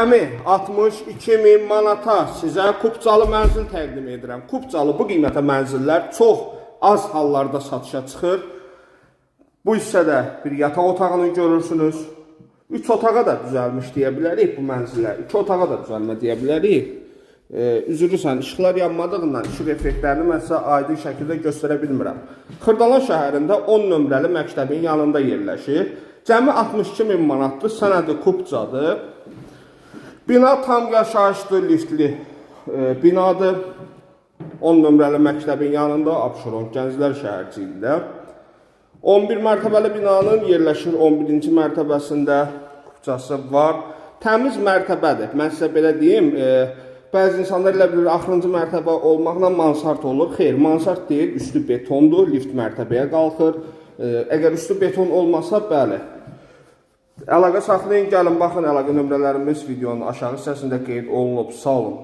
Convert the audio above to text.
Cəmi 62 min manata sizə Kupcalı mənzil təqdim edirəm. Kupcalı bu qiymətə mənzillər çox az hallarda satışa çıxır. Bu hissədə bir yataq otağını görürsünüz. 3 otağa da düzəlmiş deyə bilərik bu mənzillər. 2 otağa da düzəlmə deyə bilərik. Üzürsən, işıqlar yanmadığından işıq effektlərini mən sizə aydın şəkildə göstərə bilmirəm. Xırdalan şəhərində 10 nömrəli məktəbin yanında yerləşir. Cəmi 62 min manatdır, sənədi kupcadır. Bina tam yaşayışlı, liftli binadır. 10 nömrəli məktəbin yanında, Abşeron Gənclər şəhərciyində. 11 mərtəbəli binanın yerləşir 11-ci mərtəbəsində kupçası var. Təmiz mərtəbədir. Mən sizə belə deyim, bəzi insanlar elə bilir axırıncı mərtəbə olmaqla mansard olur. Xeyr, mansard deyil, üstü betondur, lift mərtəbəyə qalxır. Əgər üstü beton olmasa, bəli. Əlaqə saxlayın, gəlin baxın, əlaqə nömrələrimiz videonun aşağı hissəsində qeyd olunub. Sağ olun.